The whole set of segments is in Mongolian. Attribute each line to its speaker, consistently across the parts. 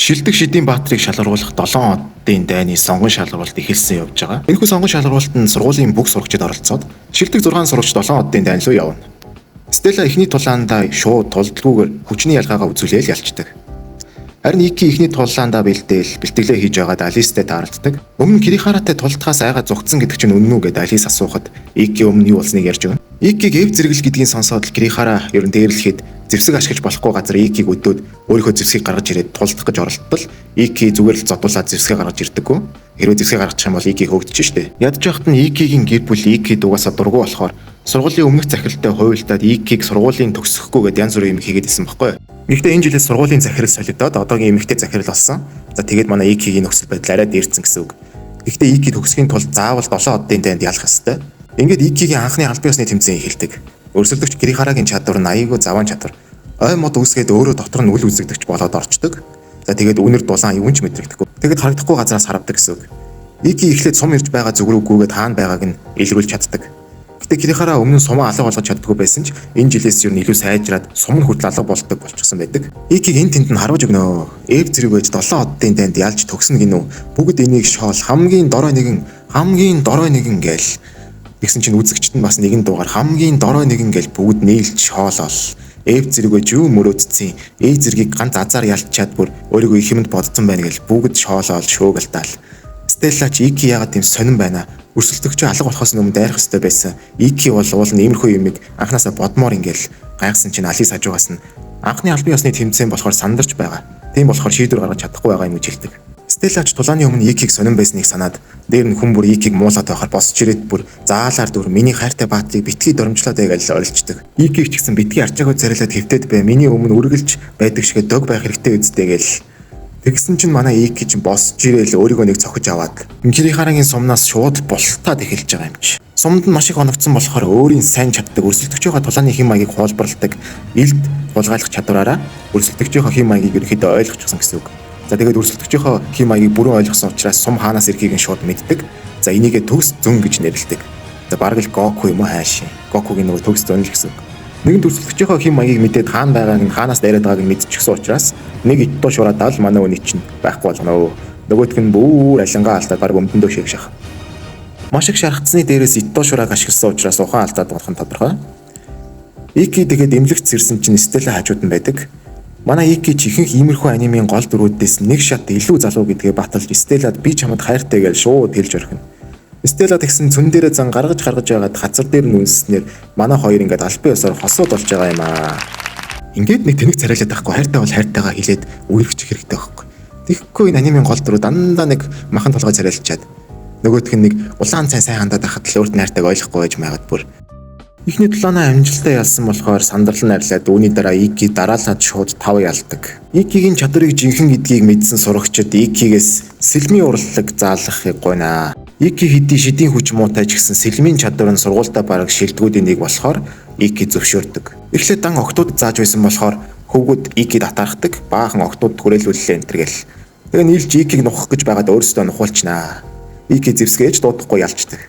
Speaker 1: Шилдэг шидийн баатрыг шалгаруулах 7 оддын дайны сонгон шалгаруулалт эхэлсэн явж байгаа. Энэхүү сонгон шалгаруулалт нь сургуулийн бүх сурагчид оролцоод шилдэг 6 сурагч 7 оддын дайн руу явна. Стелла эхний тулаандаа шууд тулдалгүйгээр хүчний ялгаагаа үзүүлээл ялчдаг. Харин Ики эхний тулаандаа бэлдээл бэлтгэлээ хийж байгаад Алистай таарлддаг. Өмнө Кирихаратай тулдахаас айгаа зугтсан гэдэг чинь үнэн үү гэдээ Алис асуухад Ики өмнө юу болсныг ярьж өгнө. Икиг эв зэрэгэл гэдгийг сонсоод л Кирихара ер нь дээрлэхэд зэвсэг ашиглаж болохгүй газар Икиг өдөөд өөрийнхөө зэвсгийг гаргаж ирээд тулдах гэж оролдтол Ики зүгээр л зодуулаад зэвсгээ гаргаж ирдэггүй. Хэрвээ зэвсгээ гаргачих юм бол Ики хөөгдөж штэ. Ядж явахад нь Икигийн гэр бүл Ики дугаасаа дургу болохоор сургуулийн өмнөх захиралтай хуйлдаад Икиг сургуулийн төгсөхгүй гэдээ янз бүрийн юм хийгээд исэн баггүй. Гэхдээ энэ жилээс сургуулийн захирал солигдоод одоогийн эмэгтэй захирал болсон. За тэгээд манай Икигийн нөхцөл байдал арай дээрцэн гэсэн үг. Гэхдээ Ики төгсөхийн тулд заавал 7 оддын дайнд ялах ёстой. Ингээд Икигийн анхны албан ёсны тэмцээн эхэлдэг. Өрсөлдөгч Кирихарагийн чадвар нь аяйгүй заваан чадвар. Ой мод үүсгээд өөрөө дотор нь үл үзэгдэгч болоод орчдөг. За тэгээд үнэр дулаан юун ч мэдрэгдэхгүй. Тэгэд харагдахгүй газараас харавдаг гэсэн үг. Ики эхлээд сум ирж байгаа зүг рүү гүгээд хаана байгааг нь илрүүлж чаддаг. Гэтэ Кирихара өмнө нь сумаа алга болгож чаддгүй байсан ч энэ жилээс юу илүү сайжраад сум нь хүртэл алга болдог болчихсон байдаг. Икиг энэ тэнд нь харуулж өгнө. Эв зэрэг байж 7 оддын дайнд ялж төгснө гинүү. Бүгд энийг шоол хамгийн дорой нэгэн хамгийн дорой нэгэн гээл. Тэгсэн чинь үзэгчд нь бас нэгэн дуугаар хамгийн дорой нэгэн гээл бүгд нийлж шоолоол. Эв зэрэг байж юу мөрөөдсөн. Э зэргийг ганц азар ялчаад бүр өөрийгөө их юмд бодсон байна гээл бүгд шоолоол шөөгөлдаал. Стелла ч Ики яагаад тийм сонин байна? Өрсөлдөгчөө алга болохоос өмнө дайрах ёстой байсан. Ики бол уул нь иймэрхүү юмыг анханасаа бодмоор ингээл гайхсан чинь Алис хажуугаас нь анхны албан ёсны тэмцээн болохоор сандарч байгаа. Тийм болохоор шийдвэр гаргаж чадахгүй байгаа юм гэж хэлдэг. Стелла ч тулааны өмнө Икиг сонин байсныг санаад дээр нь хүн бүр Икиг муулаад байхаар босч ирээд бүр заалаар дүр миний хайртай баатрыг битгий доромжлоод бай гэж орилчдаг. Икиг ч гэсэн битгий арчаагүй царилаад хэвтээд бай. Миний өмнө үргэлж байдаг шигэ дог байх хэрэгтэй үсттэй гээл. Тэгсэн чинь манай Ики чинь босч ирээл өөрийгөө нэг цохиж аваад Кирихарагийн сумнаас шууд бултаад эхэлж байгаа юм чи. Сумд нь маш их оногдсон болохоор өөрийн сайн чаддаг өрсөлдөгчийнхөө тулааны хэм маягийг хуулбарладаг илд хулгайлах чадвараараа өрсөлдөгчийнхөө хэм маягийг ерөнхийдөө ойлгочихсон гэсэн үг. За тэгээд өрсөлдөгчийнхөө хэм маягийг бүрэн ойлгосон учраас сум хаанаас ирэхийг нь шууд мэддэг. За энийгээ төгс зөн гэж нэрлэдэг. За бараг л Гоку юм уу хайшин. Гокугийн нөгөө төгс зөн л гэсэн үг. Нэгэн өрсөлдөгчийнхөө хэм маягийг мэдээд хаана байгааг нь хаанаас дайраад байгааг нь мэдчихсэн учраас нэг иттуу шураадаа л манай үний чинь байхгүй болгоно. Нөгөөх нь бүр алингаа алдаад баг өмдөндөө шиг шах. Маш их шархацсны дээрээс иттуу шурааг ашигласан учраас ухаан алдаад болох нь тодорхой. Ики тэгээд эмнэлэгт сэрсэн чинь Стелла хажууд нь байдаг. Манай Ики ч ихэнх иймэрхүү анимын гол дүрүүдээс нэг шат илүү залуу гэдгээ баталж Стеллад би чамд хайртай гэж шууд хэлж орхино. Стелла тэгсэн цүн дээрээ зан гаргаж гаргаж байгаад хазар дээр нь үнснээр манай хоёр ингээд албан ёсоор хосууд болж байгаа юм аа. Ингээд нэг тэнэг царайлаад байхгүй хайртай бол хайртайгаа хэлээд үерхчих хэрэгтэй байхгүй. Тэгэхгүй энэ анимын гол дүрүү дандаа нэг махан толгой царайлчаад нөгөөх нь нэг улаан цай сайн хандаад байхад л өөрт нь хайртайг ойлгохгүй байж байгаад бүр. Эхний тулаанаа амжилттай ялсан болохоор сандрал нь арилаад үүний дараа Ики дараалаад шууд 5 ялдаг. Икигийн чадварыг жинхэнэ гэдгийг мэдсэн сурагчид Икигээс сэлмийн урлаг заалгахыг гуйнаа. Ики хэдий шидийн хүч муутай ч гэсэн сэлмийн чадвар нь сургуультай бараг шилдэгүүдийн нэг болохоор Ики зөвшөөрдөг. Эхлээд дан октод зааж байсан болохоор хөвгүүд Икид атаархдаг. Баахан октод хүрээлүүллээ энэ төр гэл. Тэгээ нийлж Икиг нухах гэж байгаад өөрсдөө нухуулчнаа. Ики зэвсгээж дуудахгүй ялчдаг.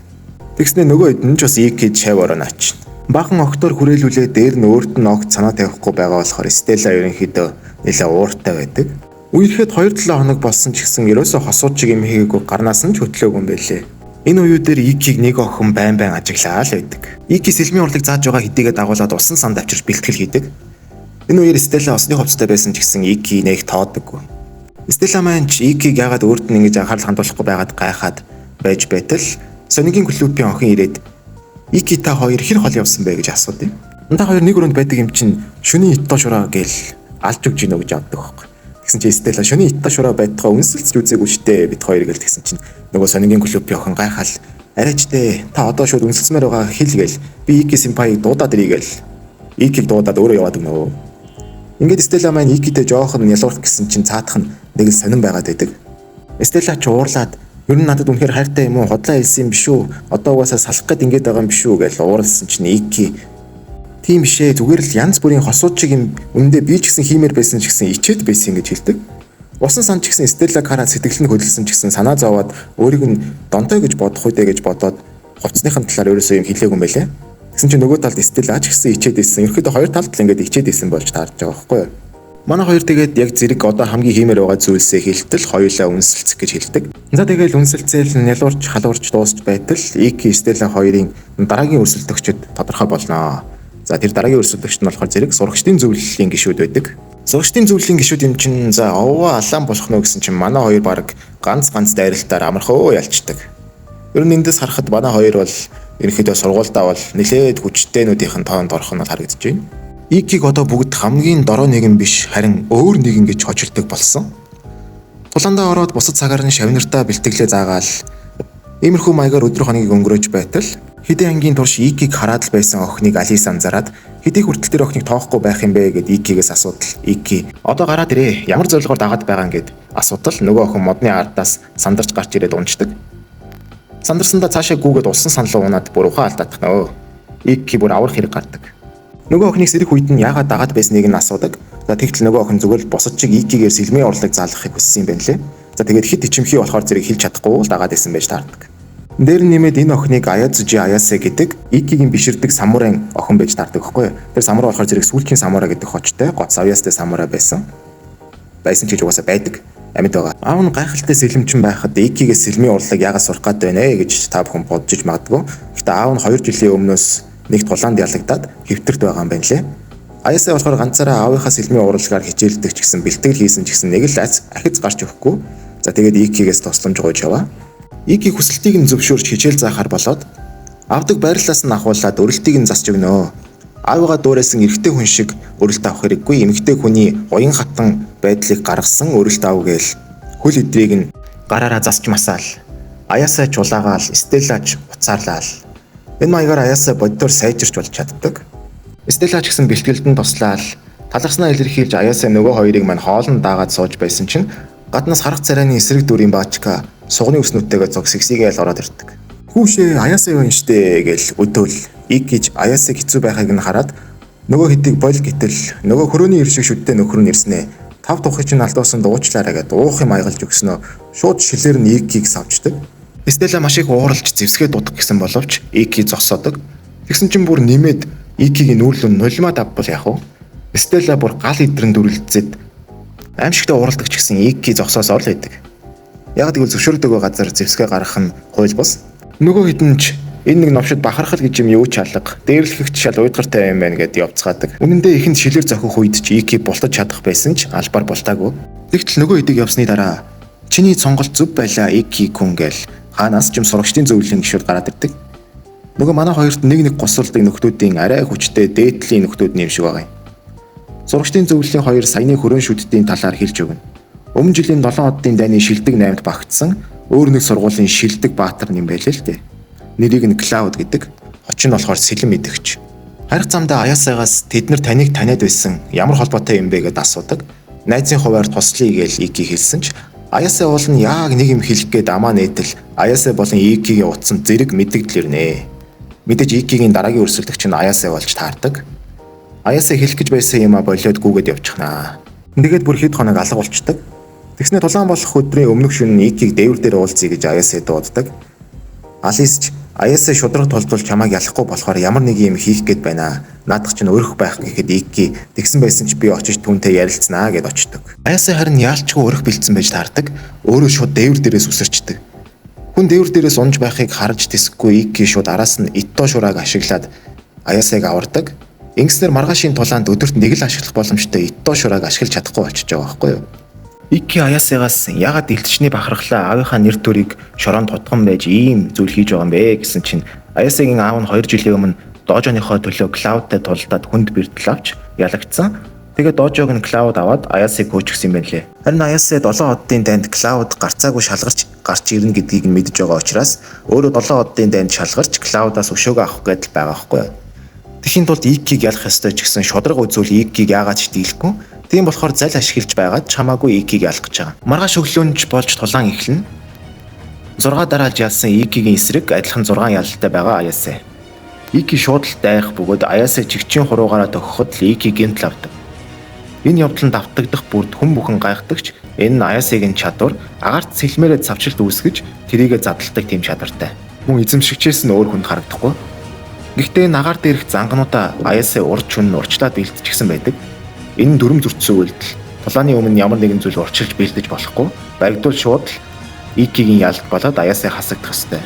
Speaker 1: Тэгснэ нөгөө хэд нь ч бас Икид шав орооноч. Баахан октоор хүрээлүүлээ дээр нь өөрт нь огт санаа тавихгүй байгаа болохоор Стелла ерөнхийдөө нэлээ ууртай байдаг. Үерхэд 2-7 хоног болсон ч гэсэн ерөөсөө хосууд чиг юм хийгээгүй гарнаас нь ч хөтлөөгүй юм байлээ. Энэ үеүүдээр Икиг нэг охин байн байн ажиглаа л байдаг. Ики сэлмийн урлаг зааж байгаа хэдийгээ дагуулад усан санд авчирч бэлтгэл хийдэг. Энэ үеэр Стелла осны хувцастай байсан ч гэсэн Ики нэг тоодоггүй. Стелла маань ч Икиг яагаад өөрт нь ингэж анхаарал хандуулахгүй байгаад гайхаад байж байтал Сонигийн клубын охин ирээд Ики та хоёр хэр хол явсан бэ гэж асуудیں۔ Та хоёр нэг өрөөнд байдаг юм чинь шөнийн иттоо шураа гээл алж өгч гинөө гэж авдаг байхгүй. Тэгсэн чинь Стелла шөнийн иттоо шураа байтгаа үнсэлц үзээгүй штэ бид хоёр гээл тэгсэн чинь нөгөө Сонигийн клубын охин гайхаал арайч дээ та одоо шууд үнсэлцмээр байгаа хэл гээл би Ики сэмпайг дуудаад ирье гээл Икийг дуудаад өөрөө яваад өгнө. Ингээд Стелла маань Икитэй жоохон ялуурах гэсэн чинь цаатах нь нэг л сонин байгаад байдаг. Стелла ч уурлаад ер нь надад үнэхээр хайртай юм уу? Хотлоо хэлсэн юм биш үү? Одоо угаасаа салах гээд ингээд байгаа юм биш үү гэж уурлсан чинь Ики тийм биш ээ зүгээр л янз бүрийн хосууд чиг юм үндэ би ч гэсэн хиймээр байсан ч гэсэн ичээд байсан гэж хэлдэг. Усан сан ч гэсэн Стелла хараад сэтгэл нь хөдөлсөн ч гэсэн санаа зовоод өөрийг нь донтой гэж бодох үедээ гэж бодоод хувцсныхын талаар ерөөсөө юм хэлээгүй юм байлээ. Тэгсэн чинь нөгөө талд Стелла ч гэсэн ичээд байсан. Ерөнхийдөө хоёр талд л ингээд ичээд байсан болж таарч байгаа байхгүй юу? Манай хоёр тэгээд яг зэрэг одоо хамгийн хиймээр байгаа зүйлсээ хэлтэл хоёулаа үнсэлцэх гэж хэлдэг. За тэгэл үнсэлцээл нялуурч халуурч дуусч байтал Ики, Стелла хоёрын дараагийн өрсөлдөгчд тодорхой болно. За, тэр дараагийн өрсөлдөгчд нь болохоор зэрэг сурагчдын зөвлөлийн гишүүд байдаг. Сурагчдын зөвлөлийн гишүүд юм чинь за овоо алаан болох нь гэсэн чинь манай хоёр баг ганц ганц дайралтаар амархан өө ялчдаг. Ер нь эндээс харахад манай хоёр бол ерөнхийдөө сургуульдаа бол нилээд хүчтэйнүүдийнхэн тоонд орох нь бол харагдаж байна. Икийг одоо бүгд хамгийн дорой нэгэн биш, харин өөр нэгэн гэж хочилдог болсон. Тулаандаа ороод бусад цагаар нь шавнартаа бэлтгэлээ заагаал иймэрхүү маягаар өдөр хоногийг өнгөрөөж байтал хэдэн ангийн турш Икийг хараад л байсан охиныг Алис анзаараад хэдий хүртэл тэр охиныг тоохгүй байх юм бэ гэд Икигээс асуудал. Ики одоо гараад ирээ. Ямар зорилгоор дагаад байгаа юм гэд асуудал нөгөө охин модны ардаас сандарч гарч ирээд унцдаг. Сандарсандаа цаашаа гүгээд усан санал унаад бүр ухаан алдаадах нөө. Ики бүр аврах хэрэг гардаг. Нөгөө охиныг сэрэх үед нь яагаад дагаад байсныг нь асуудаг. За, тэгтэл нөгөө охин зүгээр л бусад чиг Икигээр сэлмийн урлаг заалгахыг хүссэн юм байна лээ. За, тэгээд хит ичимхий болохоор зэрэг хэлж чадахгүй л дагаад байсан байж таардаг. Дээр нь нэмээд энэ охиныг Аяцужи Аясе гэдэг Икигийн биширдэг самурайн охин байж таардаг байхгүй юу? Тэр самурай болохоор зэрэг сүүлчийн самурай гэдэг хочтой гоц авьяастай самурай байсан. Байсан ч гэж угаасаа байдаг. Амьд байгаа. Аав нь гайхалтай сэлэмчин байхад Икигээс сэлмийн урлаг яагаад сурах гээд байна вэ гэж та бүхэн бодож иж магадгүй. Гэхдээ аав нь 2 жилийн өмнөөс нэг тулаанд ялагдаад хэвтэрт байгаа юм байна лээ. Аясаа болохоор ганцаараа аавынхаа сэлмийн урлагаар хичээлдэг ч гэсэн, бэлтгэл хийсэн ч гэсэн нэг л ахиц гарч өгөхгүй. За, тэгээд Икигээс тусламж гуйж яваа. Ики хүсэлтийг нь зөвшөөрч хичээл заахаар болоод авдаг байрлалаас нь ахуулаад өрөлтийг нь засч өгнө. Аавыгаа дуурайсан эрэгтэй хүн шиг өрөлт авах хэрэггүй, эмэгтэй хүний уян хатан байдлыг гаргасан өрөлт ав гээл хөл идрийг нь гараараа засч масаал. Аяасаа чулаагаал, Стеллач уцаарлаал. Энэ маягаар Аяасаа боддоор сайжирч болж чаддаг. Стелла ч гэсэн бэлтгэлд нь туслаал. Талархснаа илэрхийлж Аяасаа нөгөө хоёрыг мань хоолнд даагаад сууж байсан чинь гаднаас харах царайны эсрэг дүрийн баачка сугны өснүүдтэйгээ зог сэгсийгээл ороод ирдэг. Хүүшээ, Аяасаа юу юм штэ гэл өдөөл. Иг гэж Аяасыг хэцүү байхыг нь хараад нөгөө хэдийг бол гэтэл нөгөө хөрөөний ир шиг шүдтэй нөхөр нь ирснэ. Тав тухыг чинь алдуусан дуучлаарай гэд уух юм аягалж өгснөө шууд шилээр нь Икийг савчдаг. Стелла маш их ууралж зевсгээ дуудах гэсэн боловч Ики зогсоодог. Тэгсэн чинь бүр нэмээд Икигийн нүүрлэн нулимаа давбал яах вэ? Стелла бүр гал идрэн дүрлцээд аимшигтай ууралдаг ч гэсэн Ики зогсоосоор л байдаг. Яг гэвэл зөвшөөрдөг газар зевсгээ гаргах нь хууль бус. Нөгөө хэдэн ч энэ нэг новшид бахархал гэж юм юу ч алга. Дээрлэхэгч шал уйдгартай юм байна гэд явцгаадаг. Үнэн дээр ихэнд шилээр зохих үед ч Ики бултаж чадах байсан ч албаар бултаагүй. Тэгтэл нөгөө хэдийг явсны дараа чиний сонголт зөв байлаа Ики күн гэл хаанаас ч юм сурагчдын зөвлөлийн гишүүд гараад ирдэг. Нөгөө манай хоёрт нэг нэг госолдог нөхдүүдийн арай хүчтэй дээдлийн нөхдүүд нэм шиг байгаа юм. Сурагчдын зөвлөлийн хоёр саяны хөрөн шүддийн талаар хэлж өгнө. Өмнө жилийн 7 оддын дайны шилдэг 8-д багтсан өөр нэг сургуулийн шилдэг баатар нэм байлээ л дээ. Нэрийг нь Клауд гэдэг. Хоч нь болохоор сэлэм мэдгч. Харих замдаа Аясагаас тэд нар таныг таниад байсан, ямар холбоотой юм бэ гэд асуудаг. Найзын хуваар туслая гээл Ики хэлсэн ч Аясаа уул нь яг нэг юм хэлэх гээд амаа нээтэл Аясаа болон Икигийн утсанд зэрэг мэдэгдэл ирнэ. Мэдээж Икигийн дараагийн өрсөлдөгч нь Аясаа болж таардаг. Аясаа хэлэх гэж байсан юм а болиод гүгээд явчихнаа. Тэгээд бүр хэд хоног алга болчдөг. Тэгснэ тулаан болох өдрийн өмнөх шөнө нь Икийг дээвэр дээр уулзъя гэж Аясаа дууддаг. Алис ч Аясаа шудраг толдвол чамайг ялахгүй болохоор ямар нэг юм хийх гээд байна. Наадах чинь өрөх байх гэхэд Ики тэгсэн байсан ч би очиж түүнтэй ярилцсанаа гэд очдог. Аясаа харин яалчгүй өрөх бэлдсэн байж таардаг. Өөрөө шууд дээвэр дээрээс үсэрчдэг. Хүн дээвэр дээрээс унж байхыг харж тэсэхгүй Ики шууд араас нь Итто шурааг ашиглаад Аясаг авардаг. Ингэснээр маргаашийн тулаанд өдөрт нэг л ашиглах боломжтой Итто шурааг ашиглаж чадахгүй болчихж байгаа байхгүй юу? Ики Аясагаас ягаад дэлтчний бахархлаа аавынхаа нэр төрийг шороонд тутган байж ийм зүйл хийж байгаа юм бэ гэсэн чинь Аясагийн аав нь 2 жилийн өмнө дожоныхоо төлөө Клаудтай тулдаад хүнд бэртэл авч ялагдсан. Тэгээд дожог нь Клауд аваад Аясыг хөөчихсөн юм байна лээ. Харин Аясаа 7 оддын дайнд Клауд гарцаагүй шалгарч гарч ирнэ гэдгийг нь мэдж байгаа учраас өөрөө 7 оддын дайнд шалгарч Клаудаас өшөөгөө авах гэдэл байгаа байхгүй юу? Тэхийн тулд Икийг ялах ёстой ч гэсэн шудраг үзүүл Икийг яагаад ч дийлэхгүй. Тийм болохоор зал ашиглаж байгаад чамаагүй Икийг ялах гэж байгаа. Маргааш өглөөнч болж тулаан эхэлнэ. 6 дараалж ялсан Икигийн эсрэг адилхан 6 ялалтай байгаа Аясаа. Ики шууд л дайрах бөгөөд Аясаа чигчийн хуруугаараа тохиход л Ики гэмтэл авдаг. Энэ явдал нь давтагдах бүрд хүн бүхэн гайхдагч энэ нь Аясагийн чадвар, агаарт сэлмээрээ цавчилт үүсгэж тэрийгэ задалдаг тийм чадвартай. Мөн эзэмшигчээс нь өөр хүнд харагдахгүй. Гэхдээ энэ агаар дээрх зангануудаа Аясаа урд чүн нь урчлаад бэлтчихсэн байдаг. Энэ нь дүрм зөрчсөн үйлдэл. Тулааны өмнө ямар нэгэн зүйл урчилж бэлдэж болохгүй. Баригдвал шууд л Иккигийн ялалт болоод Аясай хасагдах ёстой.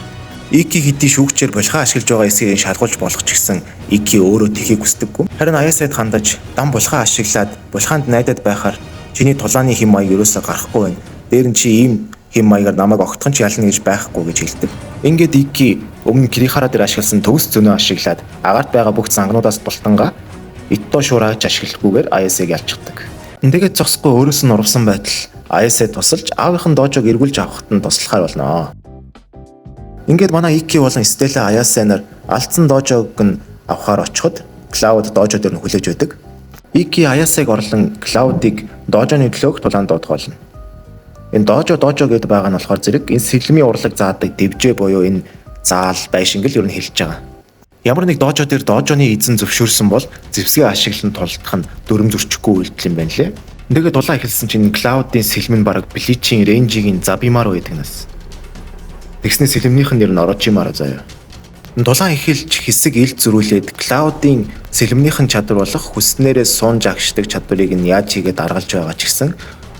Speaker 1: Икки хэдий шүүгчээр булхаа ашиглаж байгаа эсэгийг шалгуулж болох ч гэсэн Икки өөрөө тэхийг хүсдэггүй. Харин Аясайд хандаж дан булхаа ашиглаад булхаанд найдаад байхаар чиний тулааны хэм маяг ерөөсөө гарахгүй байна. Дээр нь чи ийм хэм маягаар намайг огтхон ч ялна гэж байхгүй гэж хэлдэг. Ингээд Икки өмнө Кирихара дээр ашигласан төгс зөнөө ашиглаад агаарт байгаа бүх зангануудаас бултангаа Итто шураач ашиглахгүйгээр Аясайг ялчихдаг. Тэгээд зогсохгүй өөрөөс нь урвсан байтал Аясай тусалж аавынх нь дожог эргүүлж авахт нь туслахаар болно. Ингээд манай Икки болон Стелла Аясай нар алдсан дожог нь авахаар очиход Клауд дожо дээр нь хүлээж байдаг. Икки Аясайг орлон Клаудыг дожоны төлөөх тулаанд дуудах болно. Энэ дожо дожо гэдээ байгаа нь болохоор зэрэг энэ сэлмийн урлаг заадаг дэвжээ буюу энэ заал байшинг л ер нь хэлж байгаа. Ямар нэг дожо дээр дожоны эзэн зөвшөөрсөн бол зэвсгээ ашиглан тулдах нь дүрм зөрчихгүй үйлдэл юм байна лээ. Тэгээд дулаан эхэлсэн чинь Клаудын сэлэм нь бараг Бличийн Ренжигийн Забимару гэдэг нас. Тэгснэ сэлэмнийх нь нэр нь Орочимару заяа. Дулаан эхэлж хэсэг ил зөрүүлээд Клаудын сэлэмнийх нь чадвар болох хүснээрээ сунж агшдаг чадварыг нь яаж хийгээд аргалж байгаа ч гэсэн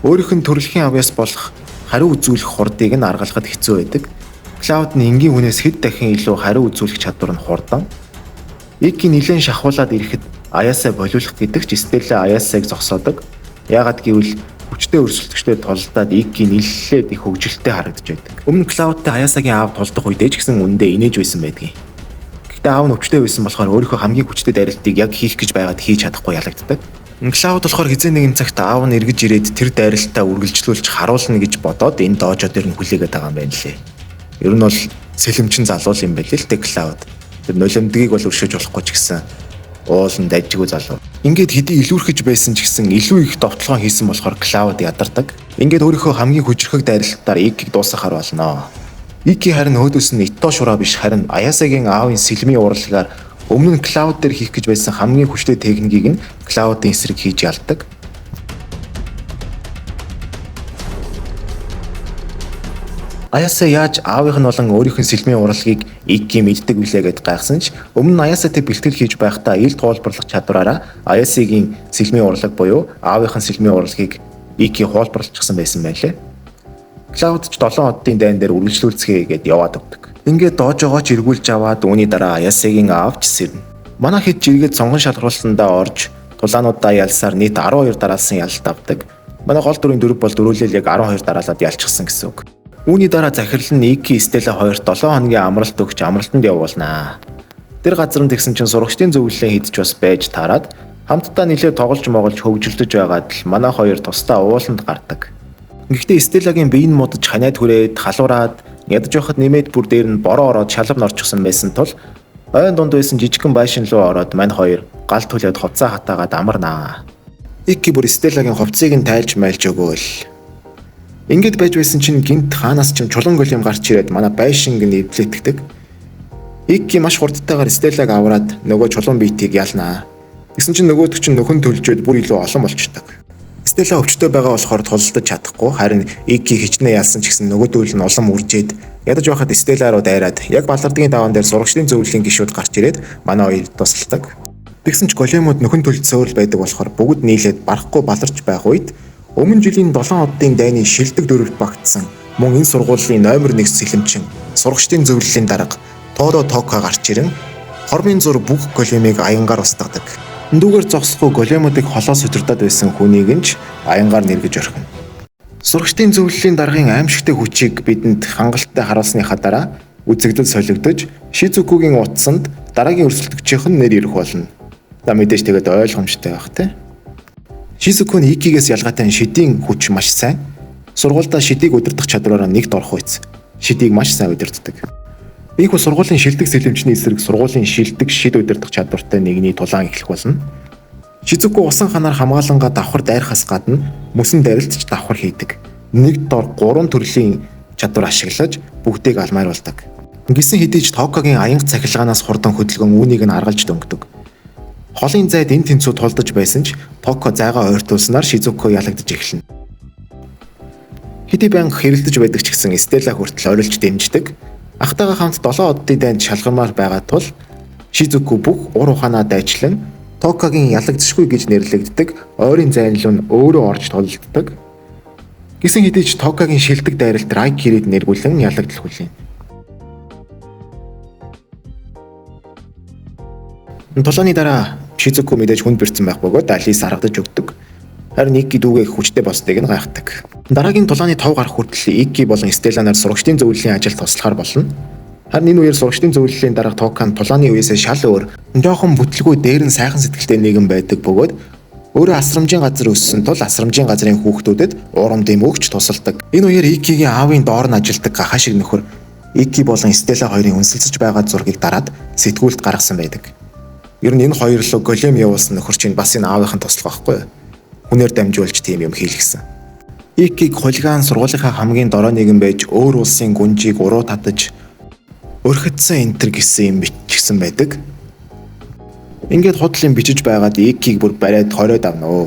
Speaker 1: өөрийнх нь төрөлхийн авьяас болох хариу үзүүлэх хурдыг нь аргалахад хэцүү байдаг. Клауд нь энгийн хүнээс хэд дахин илүү хариу үзүүлэх чадвар нь хурдан. Икки нилээн шахуулаад ирэхэд Аясай болиулах гэдэг ч Стелла Аясайг зогсоодог. Яагаад гэвэл хүчтэй өрсөлдөгчтэй тулдаад Икки нэлээд их хөгжилтэй харагдаж байдаг. Өмнө Клаудтай Аясагийн аав тулдах үед ч гэсэн үндэ инээж байсан байдгийг. Гэхдээ аав нь өвчтэй байсан болохоор өөрийнхөө хамгийн хүчтэй дайралтыг яг хийх гэж байгаад хийж чадахгүй ялагддаг. Клауд болохоор хэзээ нэгэн цагт аав нь эргэж ирээд тэр дайралтаа үргэлжлүүлж харуулна гэж бодоод энэ дожо дээр нь хүлээгээд байгаа юм байна лээ. Ер нь бол сэлэмчин залуу юм байл л дээ Клауд. Тэр нулимдгийг бол өршөөж болохгүй ч гэсэн ууланд дайжгүй залуу. Ингээд хэдий илүүрхэж байсан ч гэсэн илүү их довтлогоо хийсэн болохоор Клауд ядардаг. Ингээд өөрийнхөө хамгийн хүчрхэг дайралтаар Иккиг дуусгахаар болно. Икки харин өөдөөс нь Итто шураа биш харин Аясагийн аавын сэлмийн урлагаар өмнө нь Клауд дээр хийх гэж байсан хамгийн хүчтэй техникийг нь Клаудын эсрэг хийж ялдаг. Аясай яаж аавынх нь болон өөрийнх нь сэлмийн урлагийг Икки мэддэг билээ гэд гайхсан ч өмнө нь Аясайтай бэлтгэл хийж байхдаа ил туулбарлах чадвараараа Аясигийн сэлмийн урлаг буюу аавынх нь сэлмийн урлагийг Икки хуулбарлчихсан байсан байлээ. Клауд ч 7 оддын дайн дээр үргэлжлүүлцгээе гэд яваад өгдөг. Ингээд доожогоо ч эргүүлж аваад үүний дараа Аясигийн аав ч сэрнэ. Манай хэд жиргээд сонгон шалгаруулсандаа орж тулаануудаа ялсаар нийт 12 дараалсан ялалт авдаг. Манай гол дүрийн дөрөв бол дөрүүлэл яг 12 дараалаад ялчихсан гэсэн үг. Үүний дараа захирал нь Икки Стелла хоёрт 7 хоногийн амралт өгч амралтанд явуулнаа. Тэр газар нь тэгсэн чинь сурагчдын зөвлөлөө хийдэж бас байж таарад хамтдаа нилээ тоглож моголж хөгжилдөж байгаад л манай хоёр тусдаа ууланд гардаг. Гэхдээ Стеллагийн бие нь мудаж ханиад хүрээд халуураад ядаж байхад нэмээд бүр дээр нь бороо ороод шалав норчихсон байсан тул ойн дунд байсан жижигхэн байшин руу ороод мань хоёр гал түлээд хувцаа хатаагаад амарнаа. Икки бүр Стеллагийн хувцсыг нь тайлж майлж өгөөл. Ингээд байж байсан чинь гинт хаанаас ч юм чулуун голем гарч ирээд манай байшинг нь эвдлээтгэдэг. Икки маш хурдтайгаар Стеллаг авраад нөгөө чулуун биетийг ялнаа. Тэгсэн чинь нөгөөдөг чинь нөхөн төлжөөд бүр илүү олон болчдөг. Стелла өвчтөй байгаа болохоор тулалдаж чадахгүй харин Икки хичнээн ялсан ч гэсэн нөгөөдөл нь улам үржээд ядаж байхад Стелла руу дайраад яг балардгийн даваан дээр сурагчдын зөвлөлийн гишүүд гарч ирээд манай хоёр тусалдаг. Тэгсэн ч големууд нөхөн төлжсөөр л байдаг болохоор бүгд нийлээд барахгүй баларч байх үед өмнө жилийн 7 оддын дайны шилдэг дөрөвт багтсан мөн энэ сургуулийн номер 1 сэлэмчин сурагчдын зөвлөлийн дарга Торо Тока гарч ирэн хормын зур бүх големыг аянгаар устгадаг. Эндүүгээр зогсохгүй големуудыг холоос удирдаад байсан хүнийг нь ч аянгаар нэргэж орхино. Сурагчдын зөвлөлийн даргын аимшигтай хүчийг бидэнд хангалттай харуулсныхаа дараа үзэгдэл солигдож Шизукугийн утсанд дараагийн өрсөлдөгчийнх нь нэр ирэх болно. За мэдээж тэгээд ойлгомжтой байх те. Шизуку нь Икигээс ялгаатай шидийн хүч маш сайн. Сургуульдаа шидийг удирдах чадвараараа нэгт орох үйц. Шидийг маш сайн удирддаг. Ийхүү сургуулийн шилдэг сэлэмчний эсрэг сургуулийн шилдэг шид удирдах чадвартай нэгний тулаан эхлэх болно. Шизуку усан ханаар хамгаалангаа давхар дайрахаас гадна мөсөн дайралт ч давхар хийдэг. Нэг дор 3 төрлийн чадвар ашиглаж бүгдийг алмайруулдаг. Гисэн хэдий ч Токагийн аянга цахилгаанаас хурдан хөдөлгөөн үүнийг нь аргалж дөнгөдөг. Холын зайд энэ тэнцүү тулдаж байсан ч Токо зайгаа ойртуулснаар Шизуко ялагдаж эхэлнэ. Хэдий байнга хэрэлдэж байдаг ч гэсэн Стелла хүртэл орилж дэмждэг. Ахтайгаа хамт 7 оддын дайнд шалгармаар байгаа тул Шизуку бүх ур ухаанаа дайчлан Токагийн ялагдшгүй гэж нэрлэгддэг ойрын зайн руу нь өөрөө орж тулалддаг. Гэсэн хэдий ч Токагийн шилдэг дайралт Райкирид нэргүүлэн ялагдал хүлээн. Тулааны дараа Шизуку мэдээж хүнд бэрцэн байх бөгөөд Алис аргадаж өгдөг. Харин Икки дүүгээ хүчтэй болсныг нь гайхдаг. Дараагийн тулааны тов гарах хүртэл Икки болон Стелла нар сурагчдын зөвлөлийн ажилд туслахаар болно. Харин энэ үеэр сурагчдын зөвлөлийн дарга Токан тулааны үеэсээ шал өөр, жоохон бүтлгүй дээр нь сайхан сэтгэлтэй нэгэн байдаг бөгөөд өөрөө асрамжийн газар өссөн тул асрамжийн газрын хүүхдүүдэд урам дэм өгч тусалдаг. Энэ үеэр Иккигийн аавын доор нь ажилдаг гахаа шиг нөхөр Икки болон Стелла хоёрын үнсэлцэж байгаа зургийг дараад сэтгүүлд гаргасан байдаг. Ер нь энэ хоёр лөө голем явуулсан нөхөр чинь бас энэ аавынхын туслах байхгүй юу? Хүнээр дамжуулж тийм юм хийлгэсэн. Иккиг хулиган сургуулийнхаа хамгийн дорой нэгэн байж өөр улсын гүнжийг уруу татаж өрхөдсөн энтер гэсэн юм бичсэн байдаг. Ингээд худлын бичиж байгаад Иккиг бүр бариад хориод авна оо.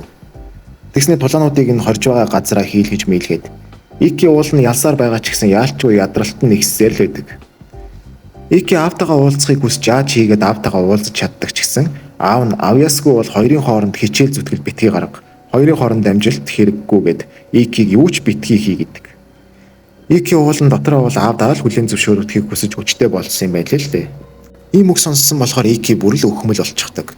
Speaker 1: Тэгснэ тулаануудыг нь хорж байгаа газараа хийлгэж мийлгээд Икки уул нь ялсаар байгаа ч гэсэн яалчгүй ядралт нь нэгсээр л байдаг. Икки аавтайгаа уулзахыг хүсэж яаж хийгээд аавтайгаа уулзах чаддаг ч гэсэн аав нь авьяасгүй бол хоёрын хооронд хичээл зүтгэл битгий гарга. Хоёрын хооронд амжилт хэрэггүй гэд Иккиг юу ч битгий хий гэдэг. Икки уул нь дотроо бол аавдаа л хүлээн зөвшөөрөхийг хүсэж хүчтэй болсон юм байл л дээ. Ийм үг сонссон болохоор Икки бүр л өхмөл болчихдог.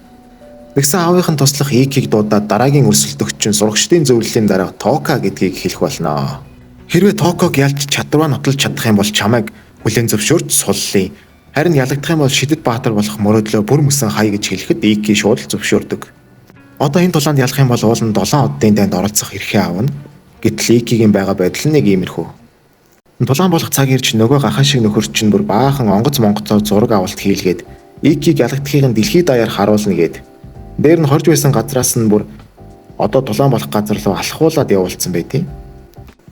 Speaker 1: Тэгсэн аавынх нь туслах Иккиг дуудаад дараагийн өрсөлдөгч нь сурагчдын зөвлөлийн дарга Тока гэдгийг хэлэх болно. Хэрвээ Токог ялж чадвараа нотолж чадах юм бол чамайг хүлээн зөвшөөрч суллая. Харин ялагдах юм бол шидэт баатар болох мөрөөдлөө бүр мөсөн хай гэж хэлэхэд Икки шууд л зөвшөөрдөг. Одоо энэ тулаанд ялах юм бол уул нь 7 оддын дайнд оролцох эрхээ авна. Гэтэл Иккигийн байгаа байдал нь нэг иймэрхүү. Тулаан болох цаг ирж нөгөө гахаа шиг нөхөр чинь бүр баахан онгоц монгоцоор зураг авалт хийлгээд Иккиг ялагдахыг нь дэлхийд даяар харуулна гээд. Дээр нь хорж байсан газраас нь бүр одоо тулаан болох газар руу алхуулаад явуулсан байдیں۔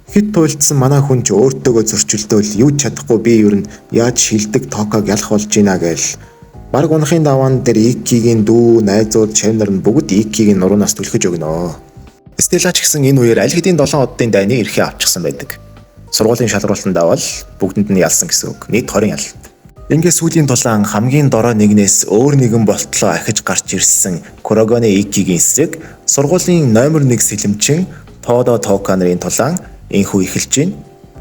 Speaker 1: Хит туйлдсан манай хүн ч өөртөөгөө зөрчилдөөл юу ч чадахгүй би ер нь яаж шилдэг Токаг ялах болж гинэ гээл. Бараг унахын даваан дээр Иккигийн дүү, найзууд, шавь нар нь бүгд Иккигийн нуруунаас түлхэж өгнө. Стелла ч гэсэн энэ үеэр аль хэдийн 7 оддын дайны эрхээ авчихсан байдаг. Сургуулийн шалралтанд авал бүгдэнд нь ялсан гэсэн үг. Нийт 20 ялалт. Ингээ сүүлийн тулаан хамгийн дорой нэгнээс өөр нэгэн болтлоо ахиж гарч ирсэн Курогоне Иккигийн эсрэг сургуулийн номер 1 сэлэмчин Тодо Тока нарын тулаан энхүү эхэлж байна.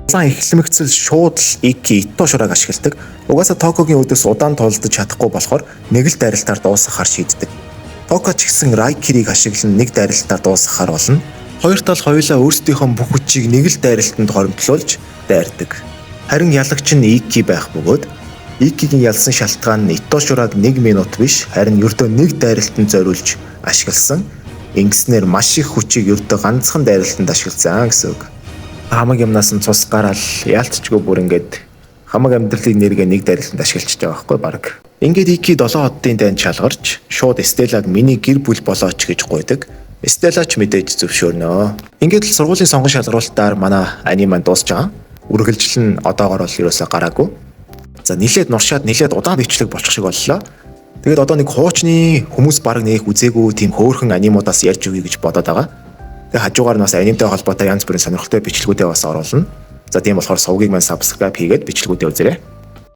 Speaker 1: Тулаан эхлэмэгцэл шууд л Икки Ито шурааг ашигладаг. Угаасаа Токогийн өдөөс удаан тулдаж чадахгүй болохоор нэг л дайралтаар дуусгахаар шийддэг. Тока ч гэсэн Райкирийг ашиглан нэг дайралтаар дуусгахаар болно. Хоёр тал хоёулаа өөрсдийнхөө бүх хүчийг нэг л дайралтанд хоримтлуулж дайрдаг. Харин ялагч нь Икки байх бөгөөд Иккигийн ялсан шалтгаан нь Ито шурааг 1 минут биш харин ердөө нэг дайралтанд зориулж ашигласан. Ингэснээр маш их хүчийг ердөө ганцхан дайралтанд ашигласан гэсэн үг. Хамаг юмнаас нь цус гараал яалтчгүй бүр ингээд хамаг амьдралыг нэргээ нэг дайралтанд ашиглчихж байгаа байхгүй баг. Ингээд Икки 7 оддын дайнд шалгарч шууд Стеллаг миний гэр бүл болооч гэж гуйдаг. Стелла ч мэдээж зөвшөөрнө. Ингээд л сургуулийн сонгон шалгаруулалтаар манай аниме дуусч байгаа. Үргэлжлэл нь одоогор бол ерөөсөө гараагүй. За нилээд нуршаад нилээд удаан бичлэг болчих шиг боллоо. Тэгээд одоо нэг хуучны хүмүүс баг нэг үзээгүй тийм хөөрхөн анимуудаас ярьж өгье гэж бодоод байгаа. Тэгээд хажуугаар нь бас анимтай холбоотой янз бүрийн сонирхолтой бичлэгүүдээ бас оруулна. За тийм болохоор сувгийг маань subscribe хийгээд бичлэгүүдээ үзээрэй.